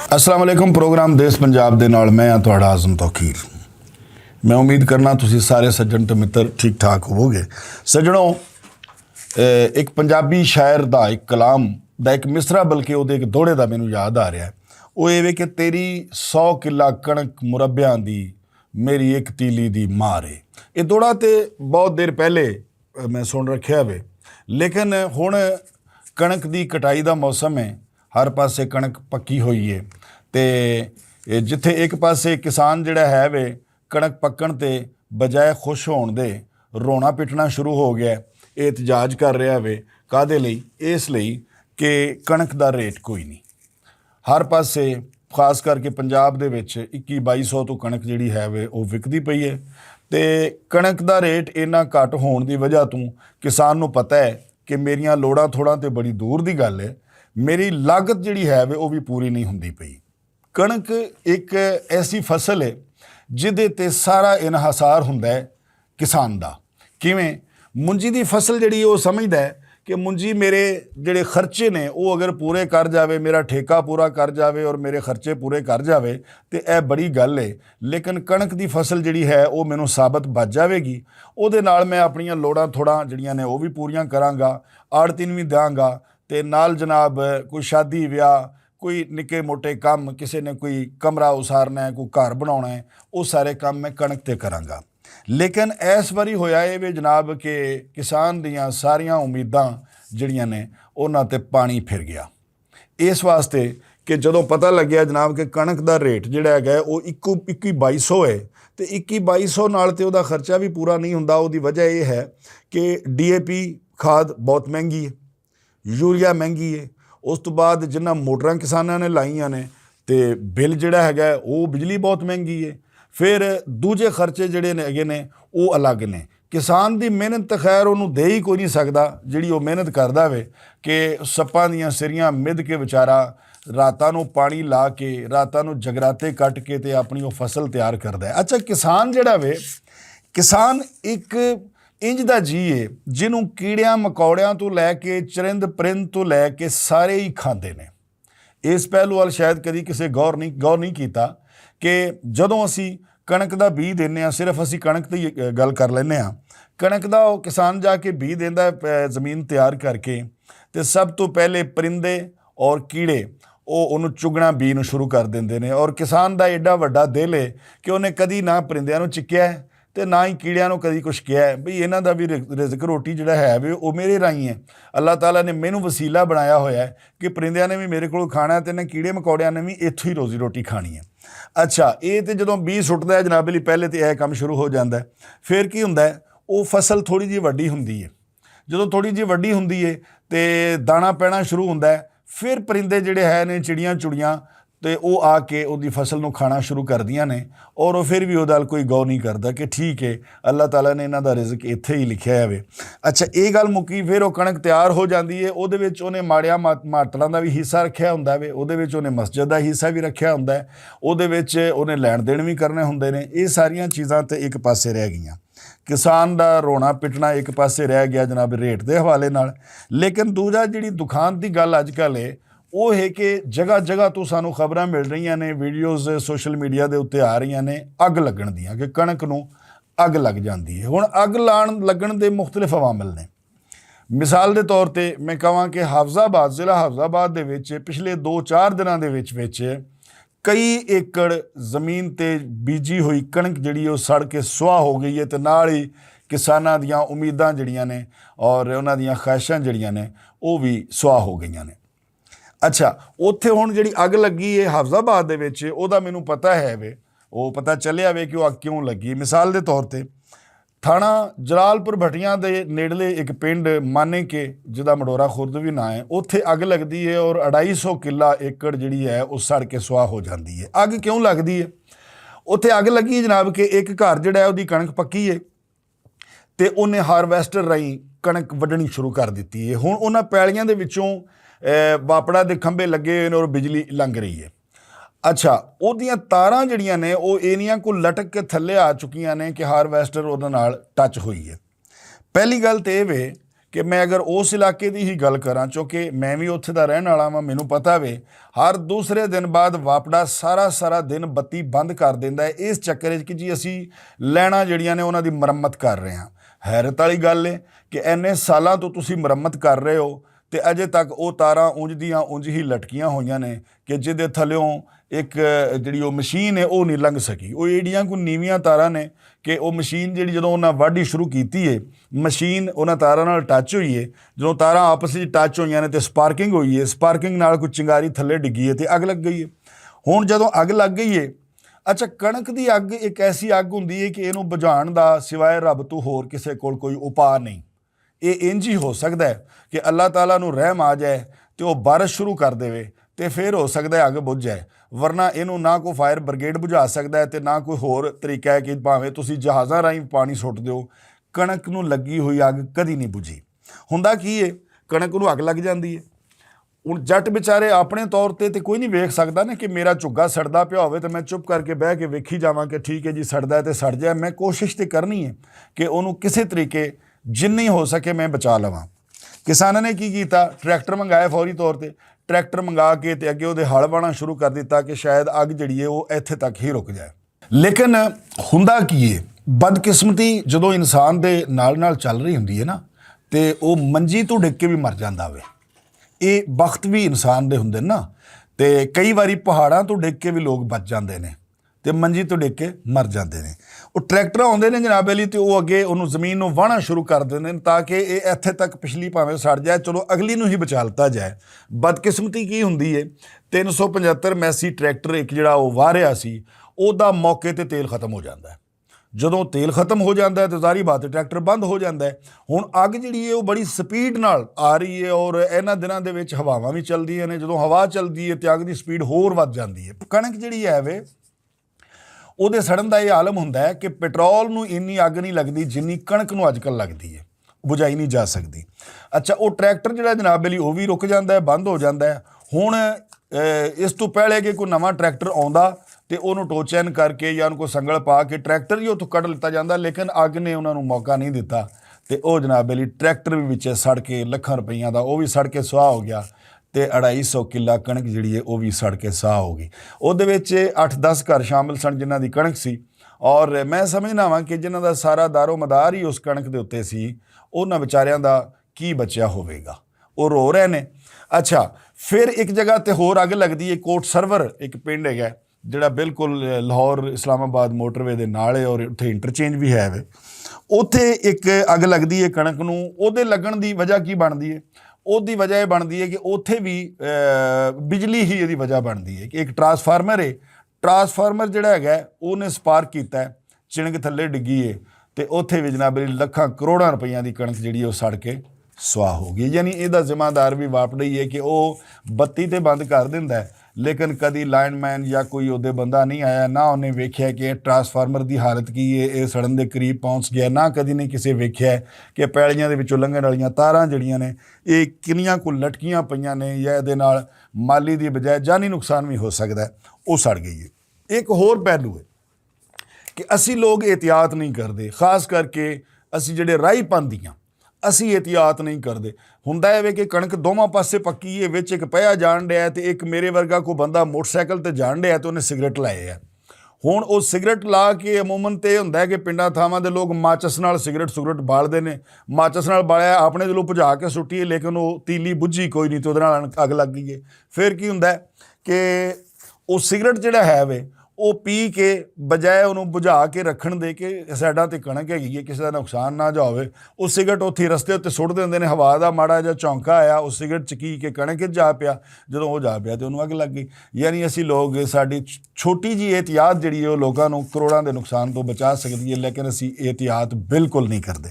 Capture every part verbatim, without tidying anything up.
السلام علیکم، پروگرام دیس پنجاب دے نال میں ہاں تہاڈا اعظم توقیر۔ میں امید کرنا تسی سارے سجن تے متر ٹھیک ٹھاک ہوو گے۔ سجنو، اے، ایک پنجابی شاعر دا ایک کلام دا ایک مصرع، بلکہ او دے ایک دوڑے دا مینوں یاد آ رہا ہے۔ او اے وے کہ تیری سو کلا کݨک مربیاں دی، میری ایک تیلی دی مار ہے۔ یہ دوڑا تے بہت دیر پہلے میں سن رکھیا وے، لیکن ہن کݨک دی کٹائی دا موسم ہے، ہر پاسے کݨک پکی ہوئی ہے۔ تے جتھے ایک پاسے کسان جڑا ہے وے، کݨک پکݨ تے بجائے خوش ہون دے رونا پٹنا شروع ہو گیا ہے۔ احتجاج کر رہا وے۔ کادے لئی؟ اس لئی کہ کݨک دا ریٹ کوئی نہیں۔ ہر پاسے، خاص کر کے پنجاب دے وچ اکی بائی سو تو کݨک جڑی ہے وے، او وکدی پئی ہے۔ تے کݨک دا ریٹ انہاں گھٹ ہون دی وجہ توں کسان نوں پتہ ہے کہ میریاں لوڑاں تھوڑاں تے بڑی دور دی گل ہے، میری لاگت جڑی ہے وے، او وی پوری نہیں ہوندی پئی۔ کݨک ایک ایسی فصل ہے جدے تے سارا انحصار ہوندا ہے کسان دا۔ کیویں؟ منجی دی فصل جڑی، او سمجھدا ہے کہ منجی میرے جڑے خرچے نے، او اگر پورے کر جاوے، میرا ٹھیکہ پورا کر جاوے اور میرے خرچے پورے کر جاوے، تے اے بڑی گل ہے۔ لیکن کݨک دی فصل جڑی ہے، او مینوں ثابت بچ جاوے گی۔ او دے نال میں اپنیاں لوڑاں تھوڑاں جڑیاں نے، او وی پوریاں کراں گا، آڑتین وی دیاں گا، تے نال جناب کوئی شادی ویاہ، کوئی نکے موٹے کم، کسے نے کوئی کمرہ اسارنا ہے، کوئی گھر بناونا ہے، او سارے کم میں کݨک تے کراں گا۔ لیکن ایس واری ہویا اے وے جناب کہ کسان دیاں ساریاں امیداں جڑیاں نے، انہاں تے پانی پھر گیا۔ اس واسطے کہ جدوں پتہ لگیا جناب کہ کݨک دا ریٹ جڑا ہے او اکی بائی سو ہے، تے اکی بائی سو نال تے او دا خرچہ وی پورا نہیں ہوندا۔ او دی وجہ اے ہے کہ ڈی اے پی کھاد بہت مہنگی ہے، یوریا مہنگی ہے۔ اس تو بعد جنہاں موٹراں کساناں نے لائیاں نے، تے بل جڑا ہے او بجلی بہت مہنگی ہے۔ پھر دوجے خرچے جڑے نے اگے نے، او الگ نے۔ کسان دی محنت تے خیر اونوں دے ہی کوئی نہیں سکدا، جڑی او محنت کردا وے کہ سپاں دیاں سریاں مد کے وچارا راتاں نوں پانی لا کے، راتاں نوں جگراتے کٹ کے تے اپنی او فصل تیار کردا ہے۔ اچھا، کسان جڑا وے، کسان ایک انج دا جی ہے جنوں کیڑیاں مکوڑیاں تو لے کے، چرند پرند تو لے کے سارے ہی کھاندے نے۔ اس پہلو وال شاید کدی کسے غور نہیں غور نہیں کیتا کہ جدوں اسی کݨک دا بی دینے آں، صرف اسی کݨک دی گل کر لینے آں۔ کݨک دا او کسان جا کے بی دیندا ہے، زمین تیار کر کے، تے سب توں پہلے پرندے اور کیڑے او اونوں چگنا بی نوں شروع کر دیندے نے۔ اور کسان دا ایڈا وڈا دل ہے کہ اونے کدی نہ پرندیاں نوں چکیا ہے تے نہ ہی کیڑیاں نوں کدی کچھ کیا ہے۔ بھئی، انہاں دا وی رزق روٹی جڑا ہے وی او میرے راہیں ہے۔ اللہ تعالیٰ نے مینوں وسیلہ بنایا ہویا ہے کہ پرندیاں نے وی میرے کولوں کھانا ہے تے انہاں کیڑے مکوڑیاں نے وی ایتھوں ہی روزی روٹی کھانی ہے۔ اچھا، اے تے جدوں بی سٹدا ہے جناب علی، پہلے تے اے کم شروع ہو جاندا ہے۔ پھر کی ہوندا ہے؟ او فصل تھوڑی جی وڈی ہوندی ہے۔ جدوں تھوڑی جی وڈی ہوندی ہے تے دانا پینا شروع ہوندا ہے، پھر پرندے جڑے ہے نے، چڑیاں چڑیاں، تے او آ کے اوندی فصل نوں کھانا شروع کردیاں نے۔ اور او پھر وی اودا کوئی غور نہیں کردا کہ ٹھیک ہے، اللہ تعالیٰ نے انہاں دا رزق ایتھے ہی لکھیا ہے وے۔ اچھا، اے گل مکی، پھر او کݨک تیار ہو جاندی ہے، اوندے وچ اونے ماڑیاں مات- ماتڑاں دا وی حصہ رکھیا ہوندا وے، اوندے وچ اونے مسجد دا حصہ وی رکھیا ہوندا ہے، اوندے وچ اونے لین دین وی کرنے ہوندے نے۔ اے ساریاں چیزاں تے ایک پاسے رہ گئیاں۔ کسان دا رونا پٹنا ایک پاسے رہ گیا جناب ریٹ دے حوالے نال۔ لیکن دوجا جڑی دکان دی گل اج کل ہے، او ہے کہ جگہ جگہ تو سانوں خبراں مل رہیاں نے، ویڈیوز سوشل میڈیا دے اُتے آ رہیاں نے اگ لگن دیاں، کہ کݨک نوں اگ لگ جاندی ہے۔ ہن اگ لان لگن دے مختلف عوامل نے۔ مثال دے طور تے میں کہواں کہ حافظ آباد، ضلع حافظ آباد دے وچ پچھلے دو چار دناں دے وچ وچ کئی ایکڑ زمین تے بیجی ہوئی کݨک جڑی او سڑ کے سواہ ہو گئی ہے تے نال ہی کساناں دیاں امیداں جڑیاں نے اور انہاں دیاں خواہشاں جڑیاں نے، او وی سواہ ہو گئیاں نے۔ اچھا، اوتھے ہن جڑی اگ لگی ہے حافظ آباد دے وچ، او دا مینوں پتہ ہے وے، او پتہ چلیا وے کہ او اگ کیوں لگی۔ مثال دے طور تے تھانہ جلال پور بھٹیاں دے نیڑلے ایک پنڈ مانے کے، جدا مڈورا خورد وی نہ ہے، اوتھے اگ لگدی ہے اور اڑھائی سو کلا ایکڑ جڑی ہے او سڑ کے سواہ ہو جاندی ہے۔ اگ کیوں لگدی ہے؟ اوتھے اگ لگی جناب کہ ایک گھر جڑا ہے اوہدی کݨک پکی ہے تے انہیں ہارویسٹر راہیں کݨک وڈنی شروع کر دتی ہے۔ ہن انہاں پیلیاں دے وچوں واپڑا دے کھمبے لگے ہوئے نے اور بجلی لنگ رہی ہے۔ اچھا، اوہدیاں تاراں جڑیاں نے او اینیاں کو لٹک کے تھلے آ چکیاں نے کہ ہارویسٹر اوہدے نال ٹچ ہوئی ہے۔ پہلی گل تے اے وے کہ میں اگر اس علاقے دی ہی گل کراں، چونکہ میں وی اتھے دا رہن والا واں، مینوں پتہ وے، ہر دوسرے دن بعد واپڈا سارا سارا دن بتی بند کر دیندا ہے، اس چکر وچ کہ جی اسی لائناں جڑیاں نے انہاں دی مرمت کر رہے ہاں۔ حیرت والی گل ہے کہ اینے سالاں تو تسی مرمت کر رہے ہو، تے اجے تک او تاراں اونج دیاں اونج ہی لٹکیاں ہوئیاں نے، کہ جدے تھلیوں ایک جڑی او مشین ہے او نہیں لنگ سکی۔ او ایڈیاں کو نیویاں تاراں نے کہ او مشین جڑی جدوں انہاں واڈی شروع کیتی ہے، مشین انہاں تاراں نال ٹچ ہوئی ہے۔ جدوں تاراں آپس وچ ٹچ ہوئیاں نے تے سپارکنگ ہوئی ہے، سپارکنگ نال کوئی چنگاری تھلے ڈگی ہے تے اگ لگ گئی ہے۔ ہن جدوں اگ لگ گئی ہے، اچھا، کنک دی اگ ایک ایسی اگ ہوندی ہے کہ اینوں بجھان دا سوائے رب تو ہور کسے کول کوئی اپا نہیں۔ یہ انج ہی ہو سکدا ہے کہ اللہ تعالیٰ نوں رحم آ جائے تے او بارش شروع کر دے، تے پھر ہو سکدا ہے اگ بجھ جائے۔ ورنہ اینوں نہ کوئی فائر بریگیڈ بجھا سکدا ہے تے نہ کوئی ہور طریقہ ہے کہ بھاویں تسی جہازاں راہیں پانی سٹ دیو، کنک نوں لگی ہوئی اگ کدی نہیں بجھی۔ ہوندا کی ہے؟ کنک نوں اگ لگ جاندی ہے۔ ہن جٹ بیچارے اپنے طور تے تے کوئی نہیں ویکھ سکدا نا کہ میرا جھگا سڑدا پیا ہووے تے میں چپ کر کے بہہ کے ویکھی جاواں کہ ٹھیک ہے جی، سڑدا ہے تے سڑ جائے۔ میں کوشش تے کرنی ہے کہ اونوں کسے طریقے جنی ہو سکے میں بچا لواں۔ کساناں نے کی کیتا؟ ٹریکٹر منگایا فوری طور تے، ٹریکٹر منگا کے تے اگے اودے ہل وانا شروع کر دتا کہ شاید اگ جڑی ہے وہ ایتھے تک ہی رک جائے۔ لیکن ہوندا کی ہے، بدقسمتی جدوں انسان دے نال نال چل رہی ہوندی ہے نا، تے او منجی تو ڈگ کے بھی مر جاندا ہوئے۔ اے بخت بھی انسان دے ہوندے نا، تے کئی واری پہاڑاں تو ڈگ کے بھی لوگ بچ جاندے نے، تے منجی تو ڈگ کے مر جاندے نے۔ او ٹریکٹر ہوندے نے جناب علی، تے او اگے اونوں زمین نوں واہنا شروع کر دیندے نے تاکہ اے ایتھے تک پچھلی پاویں سڑ جائے، چلو اگلی نوں ہی بچا لتا جائے۔ بدقسمتی کی ہوندی ہے، تین سو پچہتر میسی ٹریکٹر ایک جڑا او واہ رہا سی، او دا موقع تے تیل ختم ہو جاندا ہے۔ جدوں تیل ختم ہو جاندا ہے تے ظاہری بات ہے ٹریکٹر بند ہو جاندا ہے۔ ہن اگ جڑی ہے او بڑی سپیڈ نال آ رہی ہے اور انہاں دناں دے وچ ہواواں وی چلدیاں نے، جدوں ہوا چلدی ہے تے اگ دی سپیڈ ہور ودھ جاندی ہے۔ کنک جڑی ہے وے، اودے سڑن دا یہ عالم ہوندا ہے کہ پٹرول نوں اینی اگ نہیں لگدی جنی کنک نوں اج کل لگدی ہے، بجھائی نہیں جا سکدی۔ اچھا، او ٹریکٹر جڑا جناب علی او وی رک جاندا ہے، بند ہو جاندا ہے۔ ہن اس تو پہلے کہ کوئی نواں ٹریکٹر آوندا تے اونوں ٹوچن کر کے یا ان کو سنگل پا کے ٹریکٹر ہی اتھوں کڈ لتا جاندا، لیکن اگ نے انہاں نوں موقع نہیں دتا۔ تے او جناب علی ٹریکٹر بھی وچے سڑ کے لکھاں روپیاں دا او بھی سڑ کے سواہ ہو گیا۔ تے اڑھائی سو کلا کنک جڑی ہے او بھی سڑ کے سواہ ہو گئی۔ اودے وچ اٹھ دس گھر شامل سن جنہاں دی کنک سی، اور میں سمجھنا واں کہ جنہاں دا سارا دار و مدار ہی اس کنک دے اتے سی، انہاں بیچاریاں دا کی بچیا ہووے گا؟ او رو رہے نے۔ اچھا، پھر ایک جگہ تے ہور اگ لگدی ہے، کوٹ سرور ایک پنڈ ہے، جڑا بالکل لاہور اسلام آباد موٹر وے دے نال ہے اور اتھے انٹرچینج بھی ہے وے۔ اتھے ایک اگ لگدی ہے کنک نوں، اودے لگن دی وجہ کی بندی ہے؟ اودی وجہ یہ بندی ہے کہ اتھے بھی بجلی ہی ایہدی وجہ بندی ہے کہ ایک ٹرانسفارمر ہے، ٹرانسفارمر جڑا ہے، اونے سپارک کیتا ہے، چنگ تھلے ڈگی ہے، تے اوتھے وی جناب علی لکھاں کروڑاں روپیاں دی کنک جڑی او سڑ کے سواہ ہو گئی۔ یعنی ایہدا ذمہ دار وی واپڈا ہی ہے کہ او بتی تے بند کر دیندا ہے، لیکن کدی لائن مین یا کوئی اودے بندہ نہیں آیا، نہ اونے ویکھیا کہ ٹرانسفارمر دی حالت کی ہے، اے سڑن دے قریب پہنچ گیا، نہ کدی نے کسے ویکھیا کہ پیلیاں دے وچوں لنگھن والیاں تاراں جڑیاں نے، اے کنیاں کو لٹکیاں پئیاں نے یا ایہدے نال مالی دی بجائے جانی نقصان وی ہو سکدا ہے، او سڑ گئی ہے۔ ایک ہور پہلو ہے کہ اسی لوگ احتیاط نہیں کردے، خاص کر کے اسی جڑے راہی پندیاں، اسی احتیاط نہیں کردے۔ ہوندا ہے وے کہ کنک دوواں پاسے پکی ہے، وچ ایک پیا جان ڈیا ہے تے ایک میرے ورگا کو بندہ موٹر سائیکل تے جان ڈیا ہے تے انہیں سگریٹ لائے ہے۔ ہن او سگریٹ لا کے عموماً تے ہوندا ہے کہ پنڈاں تھاواں دے لوگ ماچس نال سگریٹ سگریٹ بالدے نے، ماچس نال بالیا، اپنے دلوں بجھا کے سٹی ہے، لیکن او تیلی بجھی کوئی نہیں تے اودے نال اگ لگ گئی ہے۔ پھر کی ہوندا ہے کہ او سگریٹ جڑا ہے وے، او پی کے بجائے انہوں بجھا کے رکھن دے کہ سائیڈاں تے کنک ہے گئی ہے، کسی دا نقصان نہ جا ہوئے، او سگریٹ اتھے رستے تے سٹ دیندے نے، ہوا دا ماڑا جا چونکا آیا، او سگریٹ چکی کے کنک وچ جا پیا، جدوں او جا پیا تے انہوں اگ لگ گئی۔ یعنی اسی لوگ ساڈی چھوٹی جی احتیاط جڑی ہے او لوکاں نوں کروڑاں دے نقصان تو بچا سکدی ہے، لیکن اسی احتیاط بالکل نہیں کردے۔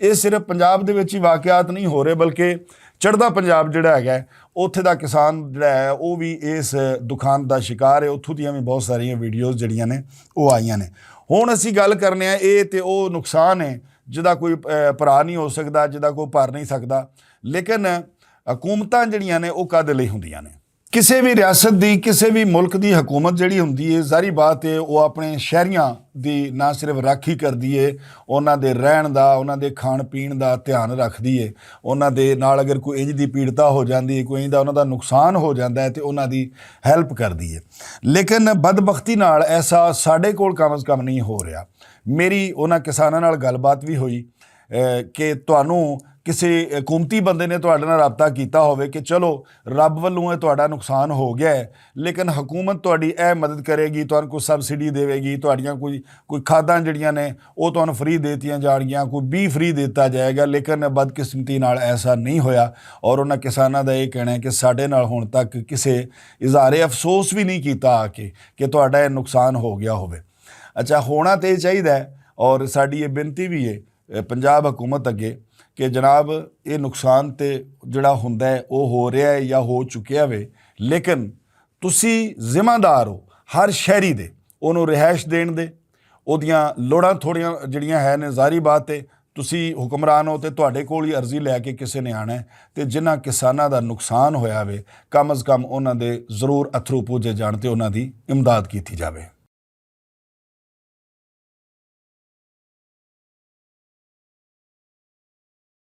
یہ صرف پنجاب دے وچ ہی واقعات نہیں ہو رہے، بلکہ چڑھدا پنجاب جڑا ہے، اوتھے دا کسان جڑا ہے او بھی اس دکھان دا شکار ہے۔ اتھوں دیاں بھی بہت ساریاں ویڈیوز جڑیاں نے او آئیاں نے۔ ہن اسی گل کرنے ہیں اے تے او نقصان ہے جدا کوئی بھرا نہیں ہو سکدا، جدا کوئی بھر نہیں سکدا۔ لیکن حکومتاں جڑیاں نے او کدے لئی ہوندیاں نے؟ کسے وی ریاست دی، کسے وی ملک دی حکومت جیہڑی ہوندی ہے، ظاہری بات ہے او اپنے شہریاں دی نہ صرف راکھی کردی ہے، انہاں دے رہن دا، انہاں دے کھان پین دا دھیان رکھدی ہے۔ انہاں دے نال اگر کوئی انج دی پیڑتا ہو جاندی ہے، کوئی انج دا انہاں دا نقصان ہو جاندا ہے تے انہاں دی ہیلپ کردی ہے۔ لیکن بدبختی نال ایسا ساڈے کول کم از کم نہیں ہو رہیا۔ میری انہاں کساناں نال گل بات وی ہوئی کہ تہانوں کسے حکومتی بندے نے تہاڈے نال رابطہ کیتا ہووے کہ چلو، رب ولوں اے تہاڈا نقصان ہو گیا ہے، لیکن حکومت تہاڈی اے مدد کرے گی، تہانوں کوئی سبسڈی دیوے گی، تہاڈیاں کوئی کوئی کھاداں جیہڑیاں نے او تہانوں فری دیتیاں جانگیاں، کوئی بی فری دیتا جائے گا۔ لیکن بدقسمتی نال ایسا نہیں ہویا۔ اور انہاں کساناں دا اے کہنا ہے کہ ساڈے نال ہن تک کسے اظہار افسوس وی نہیں کیتا آ کے کہ تہاڈا اے نقصان ہو گیا ہووے۔ اچھا، ہونا تے اے چاہیدا ہے۔ اور ساڈی اے بنتی وی ہے پنجاب حکومت اگے کہ جناب، اے نقصان تے جیہڑا ہوندا ہے او ہو رہیا ہے یا ہو چکیا وے، لیکن تسی ذمہ دار ہو ہر شہری دے، اونوں رہائش دین دے، اودیاں لوڑاں تھوڑیاں جیہڑیاں ہے نے، ظاہری بات ہے تسی حکمران ہو تے تہاڈے کول ہی عرضی لے کے کسے نے آنا ہے۔ تے جنہاں کساناں دا نقصان ہویا وے، کم از کم انہاں دے ضرور اتھرو پوجے جان تے انہاں دی امداد کیتی جاوے۔